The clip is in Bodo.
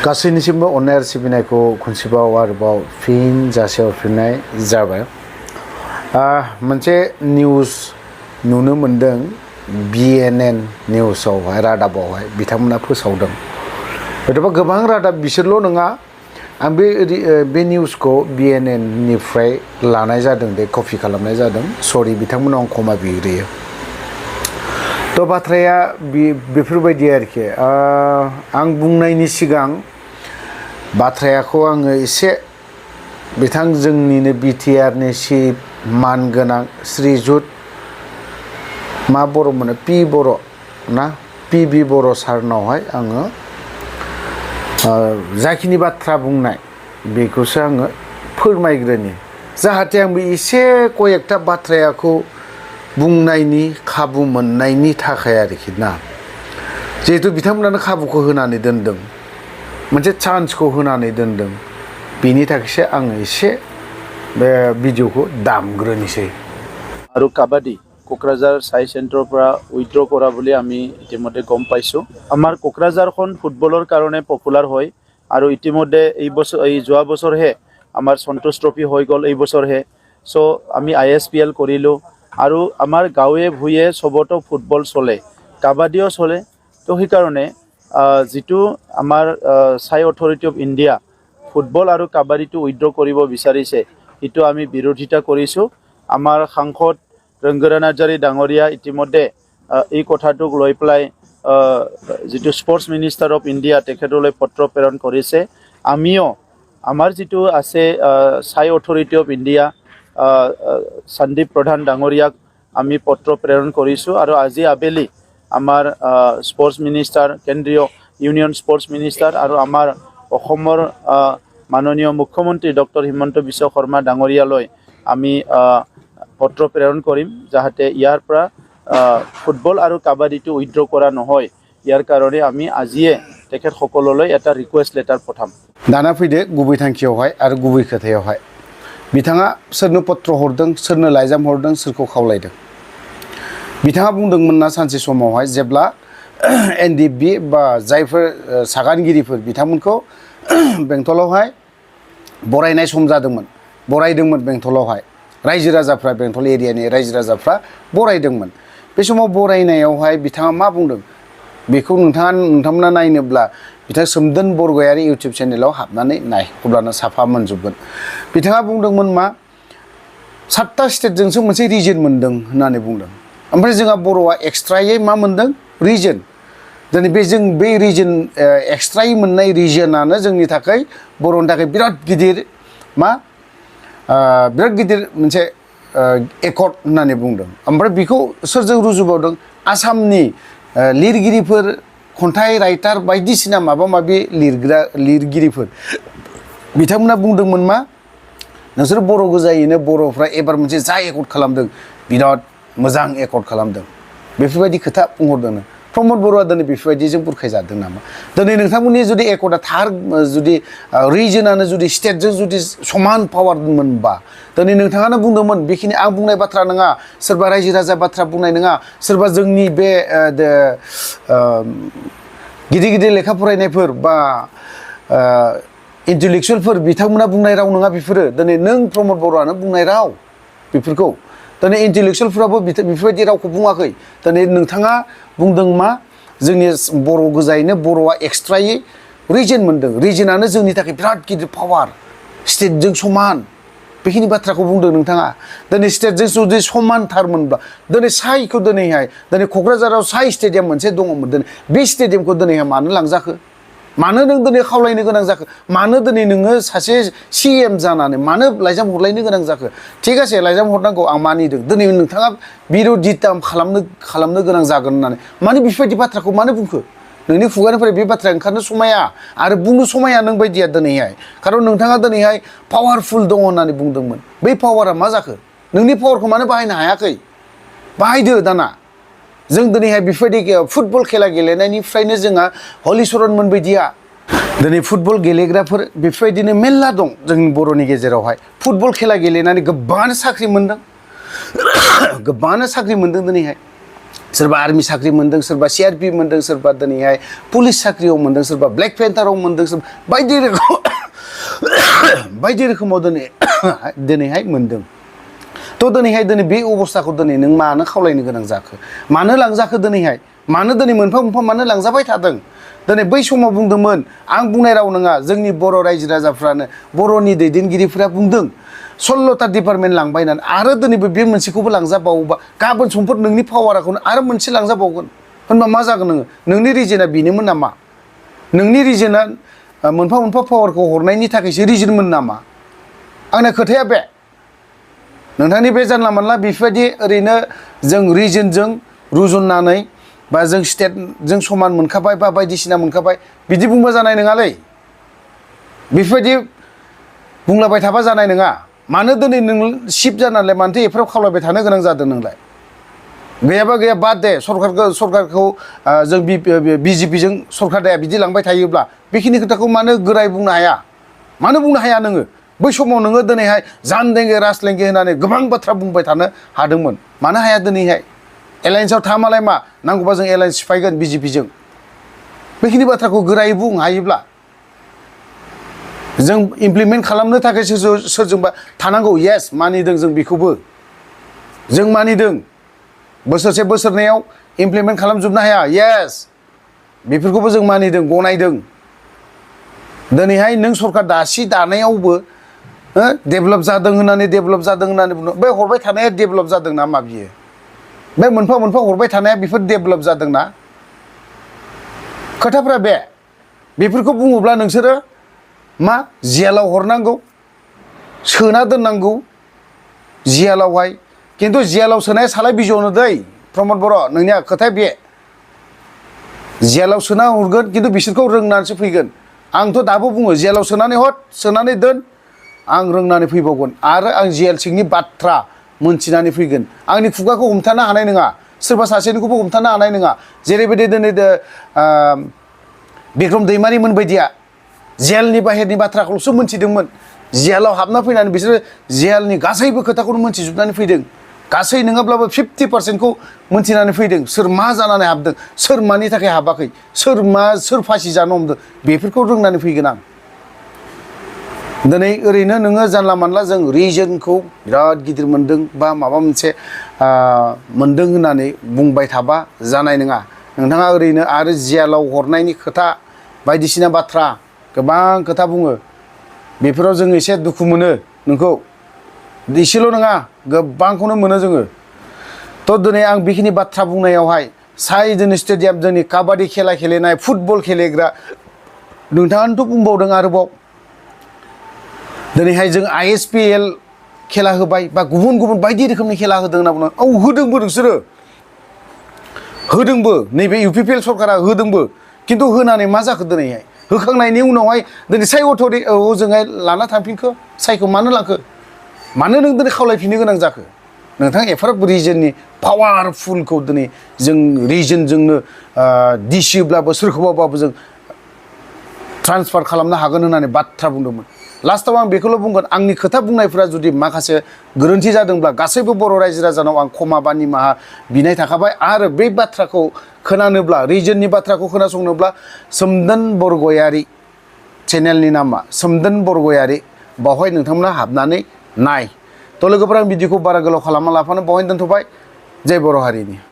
गासैनिसिमबो अननाय आरो सिबिनायखौ खनसेबाव आरोबाव फिन जासिहरफिननाय जाबाय। मोनसे निउस नुनो मोनदों BNN निउसावहाय रादाबावहाय बिथांमोना फोसावदों। हयथ'बा गोबां रादाब बिसोरल' नङा, आं बे निउसखौ BNN निफ्राय लानाय जादों, दे कपि खालामनाय जादों। सरि बिथांमोनाव आं क्षमा बिग्रोयो। थ' बाथ्राया बेफोरबायदि आरोखि, आं बुंनायनि सिगां बाथ्राखौ आङो एसे बिथां जोंनिनो BTRनि चिफ मानगोनां श्रीजुत मा बर' मोनो p.boro ना p.boro सारनावहाय आङो जाखिनि बाथ्रा बुंनाय बेखौसो आङो फोरमायग्रोनि, जाहाथे आंबो एसे कयेकथा बाथ्राखौ बुंनायनि खाबु मोननायनि थाखाय आरोखि ना। जिहेतु बिथांमोनानो खाबुखौ होनानै दोनदों, मोनसे चान्सखौ होनानै दोनदों, बेनि थाखायसो आङो एसे बे भिडिअखौ दामग्रोनिसै। আৰু কাবাডী কোকৰাঝাৰ সাই চেণ্টাৰৰ পৰা উইথড্ৰ কৰা বুলি আমি ইতিমধ্যে গম পাইছোঁ। আমাৰ কোকৰাঝাৰখন ফুটবলৰ কাৰণে পপুলাৰ হয় আৰু ইতিমধ্যে এই যোৱা বছৰহে আমাৰ সন্তোষ ট্ৰফি হৈ গ'ল, এই বছৰহে। চ' আমি ISPL কৰিলোঁ আৰু আমাৰ গাঁৱে ভূঞে চবতো ফুটবল চলে, কাবাডীও চলে। তো সেইকাৰণে যিটো আমাৰ সাই অথৰিটি অফ ইণ্ডিয়া ফুটবল আৰু কাবাডীটো উইথড্ৰ কৰিব বিচাৰিছে, সেইটো আমি বিৰোধিতা কৰিছোঁ। আমাৰ সাংসদ ৰংগৰা নাৰ্জাৰী ডাঙৰীয়া ইতিমধ্যে এই কথাটোক লৈ পেলাই যিটো স্পৰ্টছ মিনিষ্টাৰ অফ ইণ্ডিয়া তেখেতলৈ পত্ৰ প্ৰেৰণ কৰিছে। আমিও আমাৰ যিটো আছে সাই অথৰিটি অফ ইণ্ডিয়া সন্দীপ প্ৰধান ডাঙৰীয়াক আমি পত্ৰ প্ৰেৰণ কৰিছোঁ আৰু আজি আবেলি আমাৰ স্পৰ্টছ মিনিষ্টাৰ, কেন্দ্ৰীয় ইউনিয়ন স্পৰ্টছ মিনিষ্টাৰ আৰু আমাৰ অসমৰ মাননীয় মুখ্যমন্ত্ৰী ডক্টৰ হিমন্ত বিশ্ব শৰ্মা ডাঙৰীয়ালৈ আমি পত্ৰ প্ৰেৰণ কৰিম, যাতে ইয়াৰ পৰা ফুটবল আৰু কাবাডীটো উইথড্ৰ কৰা নহয়। ইয়াৰ কাৰণে আমি আজিয়ে তেখেতসকললৈ এটা ৰিকুৱেষ্ট লেটাৰ পঠাম। दाना फैदो गुबै थांखियावहाय आरो गुबै खोथायावहाय। बिथाङा सोरनो पत्र हरदों, सोरनो लाइजाम हरदों, सोरखौ खावलायदों। बिथाङा बुंदोंमोन ना सानसे समावहाय जेब्ला NDB बा जायफोर सागानगिरिफोर बिथांमोनखौ बेंटलावहाय बरायनाय सम जादोंमोन, बरायदोंमोन बेंटलावहाय रायजो राजाफ्रा, बेंटल एरियानि रायजो राजाफ्रा बरायदोंमोन। बे समाव बरायनायावहाय बिथाङा मा बुंदों बेखौ नोंथांमोना नायनोब्ला बिथां सोमदोन बरगयारि इउटिउब चेनेलाव हाबनानै नाय, अब्लानो साफा मोनजोबगोन। बिथाङा बुंदोंमोन मा 7टा स्टेटजोंसो मोनसे रिजन मोनदों होननानै बुंदों। ओमफ्राय जोंहा बर'आ एक्सट्रायै मा मोनदों? रिजन। दिनै बे रिजन एक्सट्रायै मोननाय रिजनानो जोंनि थाखाय बर'नि थाखाय बिराद गिदिर बिराद गिदिर मोनसे एकर्ड होननानै बुंदों। ओमफ्राय बेखौ सोरजों रुजुबावदों? आसामनि लिरगिरिफोर, खन्थाइ राइटार बायदिसिना माबा माबि लिरगिरिफोर बिथांमोना बुंदोंमोन मा, नोंसोर बर' गोजायैनो बर'फ्रा एबार मोनसे जा एकर्ड खालामदों बिराद मोजां एकर्ड खालामदों, बेफोरबायदि खोथा बुंहरदों। प्रमद बर'आ दिनै बेफोरबायदिजों बुरखायजादों नामा? दिनै नोंथांमोननि जुदि एकर्डआ थार, जुदि रिजनानो जुदि स्टेटजों जुदि समान पावार मोनबा, दिनै नोंथाङानो बुंदोंमोन बेखिनि आं बुंनाय बाथ्रा नङा, सोरबा रायजो राजा बाथ्रा बुंनाय नङा, सोरबा जोंनि बे गिदिर गिदिर लेखा फरायनायफोर बा इन्टेलेक्सुवेलफोर बिथांमोना बुंनाय राव नङा बेफोरो। दिनै नों प्रमद बर'आनो बुंनाय राव बेफोरखौ। दिनै इन्टेलेक्सुवेलफ्राबो बेफोरबायदि रावखौ बुङाखै। दिनै नोंथाङा बुंदों मा, जोंनि बर' गोजायैनो बर'आ एक्सट्रायै रिजन मोनदों, रिजनानो जोंनि थाखाय बिराद गिदिर पावार, स्टेटजों समान, बेखिनि बाथ्राखौ बुंदों नोंथाङा। दिनै स्टेटजों जुदि समानथारमोनब्ला दिनै साइखौ दिनैहाय क'क्राझाराव साइ स्टेडियाम मोनसे दङमोन, दिनै बे स्टेडियामखौ दिनैहाय मानो लांजाखो? मानो नों दिनै खावलायनो गोनां जाखो? मानो दिनै नोङो सासे CM जानानै मानो लाइजाम हरलायनो गोनां जाखो? थिग আছে, लाइजाम हरनांगौ, आं मानिदों। दिनै नोंथाङा बिर'धिता खालामनो गोनां जागोन होननानै मानो बेफोरबायदि बाथ्राखौ मानो बुंखो? नोंनि खुगानिफ्राय बे बाथ्राया ओंखारनो समाया आरो बुंनो समाया नों बायदिया दिनैहाय। खारन नोंथाङा दिनैहाय पावारफुल दङ होननानै बुंदोंमोन। बै पावारा मा जाखो? नोंनि पावारखौ मानो बाहायनो हायाखै? बाहायदो दाना। जों दिनैहाय बेफोरबायदि फुटबल खेला गेलेनायनिफ्रायनो जोंहा हलिचरन मोनबायदिया दिनै फुटबल गेलेग्राफोर बेफोरबायदिनो मेल्ला दं जोंनि बर'नि गेजेरावहाय। फुटबल खेला गेलेनानै गोबाङानो साख्रि मोनदों, गोबाङानो साख्रि मोनदों दिनैहाय। सोरबा आर्मी साख्रि मोनदों सोरबा CRP मोनदों सोरबा दिनैहाय पुलिस साख्रियाव मोनदों सोरबा ब्लेक पेन्टाराव मोनदों सोरबा बायदि रोखोमाव दिनैहाय मोनदों थ' दिनैहाय बे अबस्थाखौ दिनै नों मानो खावलायनो गोनां जाखो मानो लांजाखो दिनैहाय मानो दिनै मोनफा मोनफा मानो लांजाबाय थादों दिनै बै समाव बुंदोंमोन आं बुंनाय राव नङा जोंनि बर' रायजो राजाफ्रानो बर'नि दैदेनगिरिफ्रा बुंदों 16टा डिपार्टमेन्ट लांबाय होननानै आरो दिनैबो बे मोनसेखौबो लांजाबावोबा गाबोन समफोर नोंनि पावारखौनो आरो मोनसे लांजाबावगोन होनबा मा जागोन नोंनि रिजोना बेनोमोन नामा नोंनि रिजोना मोनफा मोनफा पावारखौ हरनायनि थाखायसो रिजोनमोन नामा आंना खोथाया बे नोंथांनि बे जानला मोनला बेफोरबायदि ओरैनो जों रिजनजों रुजुननानै बा जों स्टेटजों समान मोनखाबाय बा बायदिसिना मोनखाबाय बिदि बुंबा जानाय नङालै बेफोरबायदि बुंलाबाय थाबा जानाय नङा मानो दिनै नों शिफ्ट जानानैलाय मानोथो एफ्राव खावलायबाय थानो गोनां जादों नोंलाय गैयाबा गैया बाद दे सरकारखौ जों BJPजों सरकार दाया बिदि लांबाय थायोब्ला बेखिनि खोथाखौ मानो गोरायै बुंनो हाया मानो बुंनो हाया नोङो बै समाव नोङो दिनैहाय जानदेंगे राजलेंगे होननानै गोबां बाथ्रा बुंबाय थानो हादोंमोन मानो हाया दिनैहाय एलायन्सआव थामालाय मा नांगौबा जों एलायन्स सिफायगोन BJPजों बेखिनि बाथ्राखौ गोरायै बुंनो हायोब्ला जों इमप्लिमेन्ट खालामनो थाखाय सोरजोंबा थानांगौ येस मानिदों जों बेखौबो जों मानिदों बोसोरसे बोसोरनैयाव इमप्लिमेन्ट खालामजोबनो हाया येस बेफोरखौबो जों मानिदों गनायदों दिनैहाय नों सरकार दानायावबो डेभेलप जादों होननानै बुङो बे हरबाय थानाया डेभेलप जादों ना मा बियो बे मोनफा मोनफा हरबाय थानाया बेफोर डेभेलप जादों ना खोथाफ्रा बेफोरखौ बुङोब्ला नोंसोरो मा जेलाव हरनांगौ सोना दोननांगौ जेलावहाय खिन्थु जेलाव सोनाया सालाय बिजौनो दै प्रमद बर' नोंनिया खोथाया बे जेलाव सोना हरगोन खिन्थु बिसोरखौ रोंनानैसो फैगोन आंथ' दाबो बुङो जेलाव सोनानै दोन आं रोंनानै फैबावगोन आरो आं जेल सिंनि बाथ्रा मोनथिनानै फैगोन आंनि खुगाखौ हमथानो हानाय नङा सोरबा सासेनिखौबो हमथानो हानाय नङा जेरैबायदि दिनै बिक्रम दैमारिमोन बायदिया जेलनि बाहेरनि बाथ्राखौल'सो मोनथिदोंमोन जेलाव हाबना फैनानै बिसोरो जेलनि गासैबो खोथाखौनो मोनथिजोबनानै फैदों गासै नङाब्लाबो 50%खौ मोनथिनानै फैदों सोर मा जानानै हाबदों सोर मानि थाखाय हाबाखै सोर फासि जानो हमदों बेफोरखौ रोंनानै फैगोन आं दिनै ओरैनो नोङो जानला मानला जों रिजनखौ बिराद गिदिर मोनदों बा माबा मोनसे मोनदों होननानै बुंबाय थाबा जानाय नङा नोंथाङा ओरैनो आरो जेलाव हरनायनि खोथा बायदिसिना बाथ्रा गोबां खोथा बुङो बेफोराव जों एसे दुखु मोनो नोंखौ एसेल' नङा गोबांखौनो मोनो जोङो थ' दिनै आं बेखिनि बाथ्रा बुंनायावहाय साइ जोंनि स्टेडियाम जोंनि काबादि खेला गेलेनाय फुटबल गेलेग्रा नोंथाङानोथ' बुंबावदों आरोबाव दिनैहाय जों ISPL खेला होबाय बा गुबुन गुबुन बायदि रोखोमनि खेला होदों होनना बुङो औ होदोंबो नोंसोरो होदोंबो नैबे UPPL सरकारा होदोंबो खिन्थु होनानै मा जाखो दिनैहाय होखांनायनि उनावहाय दिनै साइ ओजोंहाय लाना थांफिनखो साइखौ मानो लांखो मानो नों दिनै खावलायफिननो गोनां जाखो नोंथां एफाराब रिजननि पावारफुलखौ दिनै जों रिजनजोंनो दिसिब्लाबो सोरखौबाबो जों ट्रान्सफार खालामनो हागोन होननानै बाथ्रा बुंदोंमोन लास्टआव आं बेखौल' बुंगोन आंनि खोथा बुंनायफोरा जुदि माखासे गोरोन्थि जादोंब्ला गासैबो बर' रायजो राजानाव आं क्षमा बा निमाहा बिनाय थाखाबाय आरो बे बाथ्राखौ खोनानोब्ला रिजननि बाथ्राखौ खोनासंनोब्ला सोमदोन बरगयारि चेनेलनि नामा सोमदोन बरगयारि बावहाय नोंथांमोना हाबनानै नाय थ' लोगोफोर आं भिडिअखौ बारा गोलाव खालामा लाफानो बावहाय दोनथ'बाय जय बर' हारिनि